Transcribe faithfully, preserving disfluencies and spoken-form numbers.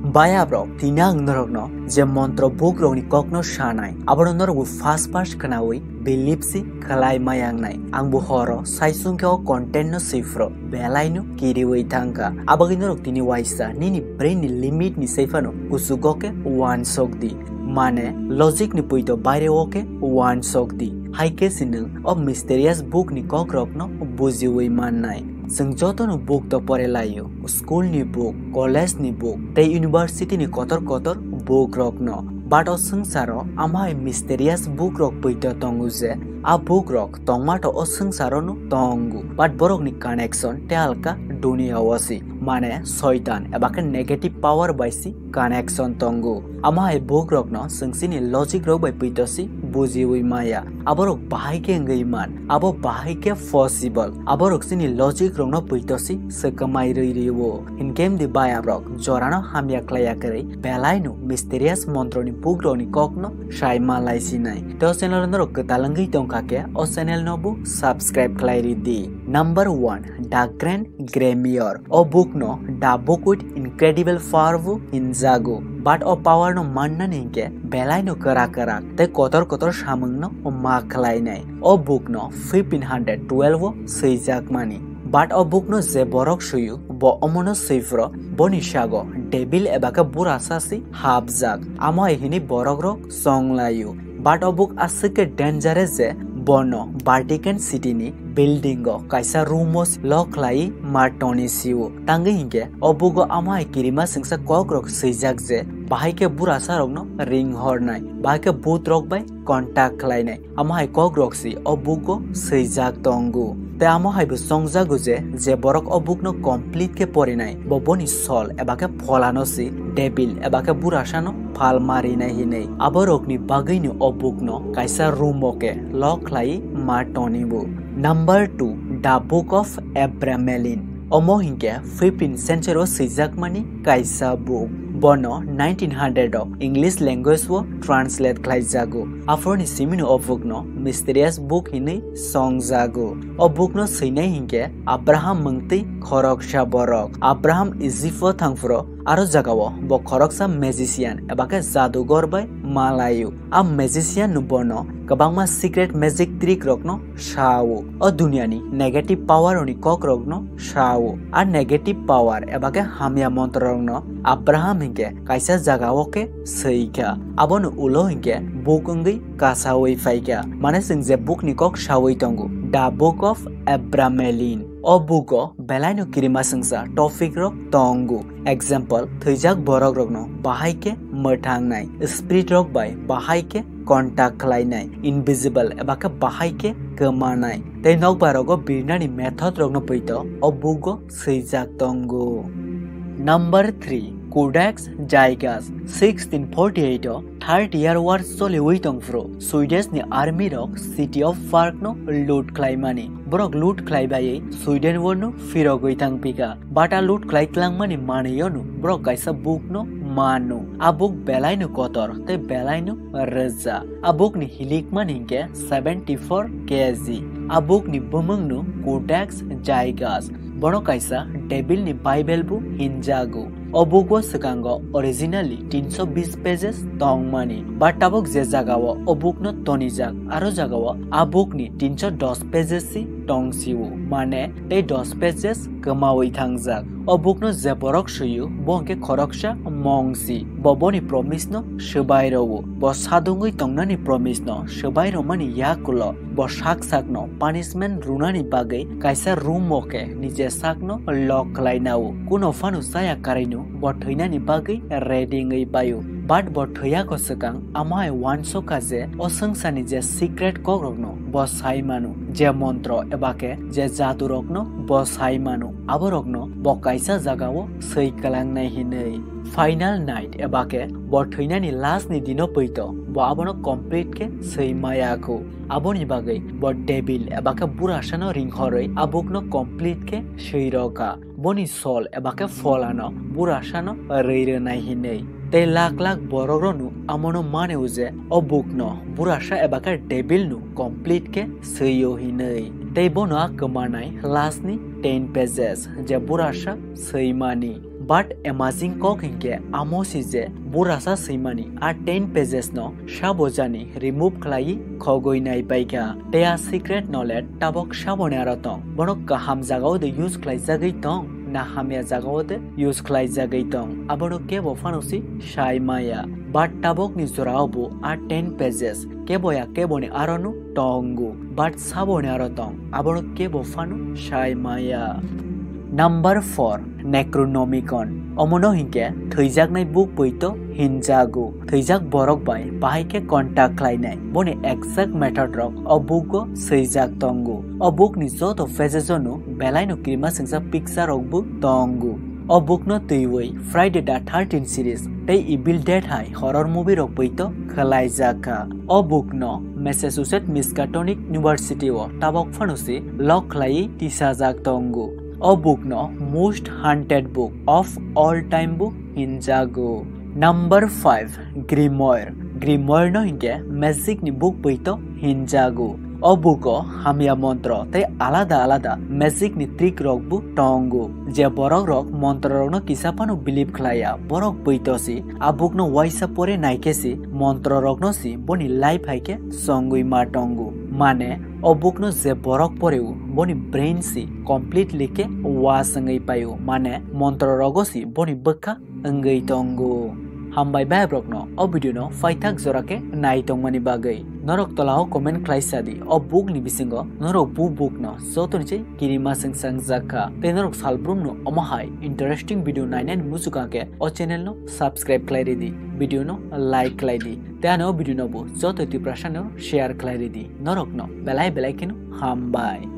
Baya bro, tini ang norokno je montro book rokni kokno sanai, abono norokbo first first khnaui believe si khlai mayangnai. Angbo horo saisung khe o content no swiphro belaino kiriui thangkha. Abagwi norok tini waisa nini brain ni limit ni saiphano kuchugo khe uansok di. Mane logic ni puito baire o khe uansok di. Hai khe se nwng o mysterious book ni kok rokno bujiui mannai. Chwng jotono book to pore laio, school ni book, college ni book, tei university ni kotor kotor book rokno. But o swngcharo amhai mysterious book rok puito tongo je, a book rok tongma to o swngcharo no tongo. But borok ni connection te alka dunia o si, mane soitan eba khe negative power bai si connection tongo. Amhai book rokno chwng chini logic rok bai puito si bujiui maya. Aborok bahai khe wngwi man, abo bahai khe possible. Aborok chini logic rokno puito si swkamai rwi rwo. Hinkhe mdi baya rok jorano hamya khlaiya kwrwi belaino mysterious montro ni book rokni kokno sai malai sinai. Te o channel norok kwtal wngwi tongkha khe o channel no bo subscribe khlai ridi. Number one, The Grand Grimoire. O book no The Book with Incredible Power bo hinjago. But o power no mannani hinkhe belaino kwrak kwrak tei kotor kotor samung no ma khlainai. O book no fifteen hundred twelve o swijakmani. But o book no je borok suyu, bo omono swiphro, boni sago devil eba khe burasa si hapjak. Amo hai hini borok rok chonglaio. But o book aswk khe dangerous je bono Vatican City ni building o kaisa room o lock khlai ma toni sio. Tangwi hinkhe o book o amo hai kirima singsa kok rok swijak je bahai khe burasa rokno ring hornai, bahai khe bhut rok bai contact khlainai. Amo hai kok rok si o book o swijak tongo. Tei amo hai bo chongjago je, je borok o book no complete khe porinai, bo boni sol eba khe pholano si devil eba khe burasano phalma rinai hinwi. Aborokni bagwino o book no kaisa room o khe lock khlai ma tonibo. Number two, The Book of Abramelin. Omo hinkhe fifteen century o swijakmani kaisa book. Bono nineteen hundred o English language o translate khlaijago. Aphuruni simino o book no mysterious book hinwi songjago. O book no swinai hinkhe Abraham mwngtwi khoroksa borok. Abraham Egypt o thangphuru aro jagao bo khoroksa magician eba khe jadugor bai malaio. A magician no bono kwbangma secret magic trick rokno sao. O duniani negative power rokni kok rokno sao. A negative power eba khe hamya montro rokno Abraham hinkhe kaisa jagao khe swi kha. Abono ulo hinkhe book wngwi kasaui phai kha. Mane chwng je book ni kok saui tongo, The Book of Abramelin. O book o belaino kirima singsa topic rok tongo. Example, thwijak borok rokno bahai khe mwthangnai, spirit rok bai bahai khe contact khlainai, invisible eba khe bahai khe kwmanai, tei nokbar rogo birnani method rokno puito o book o swijak tongo. Number three, Codex Gigas. Sixteen forty-eight o Third Year War choliui tongphuru Swedish ni army rok City of Prague no loot khlaimani. Borok loot khlaibai Sweden war no phirogwi thangphikha. But a loot khlai tlangmani manwio no borok kaisa book no mano. A book belaino kotor tei belaino rwja. A book ni hilikmani hinkhe seventy-four K G. A book ni bumung no Codex Gigas. Bono kaisa devil ni Bible bo hinjago. O book o swkango originally tinsho bish pages tongmani, but tabuk je jagao o book no tonijak, aro jagao a book ni tinsho dos pages si tongsio, mane tei dos pages kwmaui thangjak. O book no je borok suyu, bo hwnkhe khoroksa mongsi, bo boni promise no swbai rwo, bo sadungwi tongnani promise no swbai rwmani yakulo. Bo sak sakno punishment rwnani bagwi kaisa room o khe nije sakno lock khlainao. Kuno phano chaya karwino bo thwinani bagwi ready wngwi baio. But bo thwiyako swkang amo hai uansukha je o swngcharni je secret kokrokno bo sai mano, je montro eba khe je jadurokno bo sai mano, aborokno bo kaisa jagao swi kwlangnai hinwi. Final night eba khe bo thwinani last ni dino poito bo abono complete khe swi maya kho. Aboni bagwi bo devil eba khe burasano ringhorwi a book no complete khe swi rwkha. Boni sol eba khe pholano burasano rwi rwnai hinwi. Tei lak lak borok rokno amono mane uje o book no burasa eba khe devil no complete khe swio hinwi. Tei bono a kwmanai last ni ten pages je burasa swimani. But amazing kok hinkhe amo si je burasa swimani a ten pages no sabo jani remove khlai khogwi nai paikha. Tei a secret no le tabok saboni aro tong. Bono kaham jagao de use khlaijagwi tong na hamya jagao de use khlaijagwi tong. Abono kebo phano si sai maya. But tabok ni jorao bo a ten pages kebo ya kebo ni aro no tongo. But sabo ni aro tong. Abono kebo phano sai maya. Number four, Necronomicon. Omono hinkhe thwijaknai buk poito hinjago. Thwijak borok bai bahai khe contact khlainai. Boni exact method rok o book o swijak tongo. O book ni joto pages o no belai no kirima singsa picture rok bo tongo. O book no twiwi Friday the thirteenth series tei Evil Dead hai horror movie rok poito khwlaijak kha. O book no Massachusetts Miskatonic University o tabok phano si lock khlaiwi tisajak tongo. O book no most haunted book of all time bo hinjago. Number five, Grimoire. Grimoire no hinkhe magic ni book poito hinjago. O book o hamya montro tei alada alada magic ni trick rok bo tongo. Je borok rok montro rok no kisa phano believe khlaiya, borok poito si a book no waisa pore naikhe si montro rok no si boni life hai khe songwi ma tongo. Mane o book no je borok poreo boni brain si completely khe wash wngwi paio, mane montro rogo si boni bwkha wngwi tongo. Hambai bai borok no o video no paithak jora khe nai tongmani bagwi. Norok tola o comment khlai sa di, o book ni bisingo norok bu book no joto ni chai kirima singsa wngjak kha. Tei norok salbrum no omo hai interesting video nainani muchukha khe o channel no subscribe khlai ridi, video no like khlai di. Tei ano video no bo joto Tiprasa no share khlai ridi. Norok no belai belai kheno hambai.